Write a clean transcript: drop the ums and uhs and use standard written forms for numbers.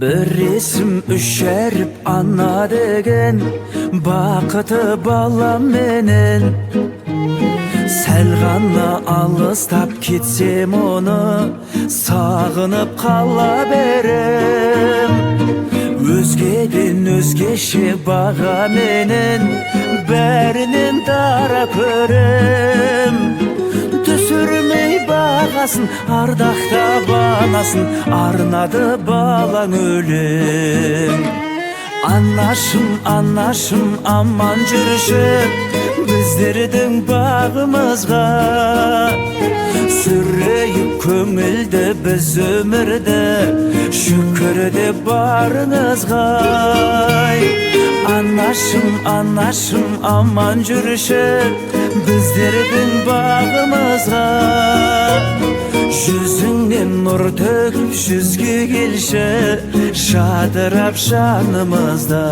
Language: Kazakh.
Бір есім, үш әріп, ана деген, бақыты баламенен. Сәл ғана алыстап кетсем, оны сағынып қала берем. Өзгеден өзгеше бағаменен, бәрінен дара көрем. Түсірмей бағасын, ардақтап анасын, арнады балаң өлең. Анашым, анашым, аман жүрші, біздердің бағымызға. Сүрейік көңілді біз өмірді, шүкір деп барыңызға. Анашым, анашым, аман жүрші, біздердің бағымызға. Жүзіңнен нұр төгіп, жүзге келші, жадырап жанымызда.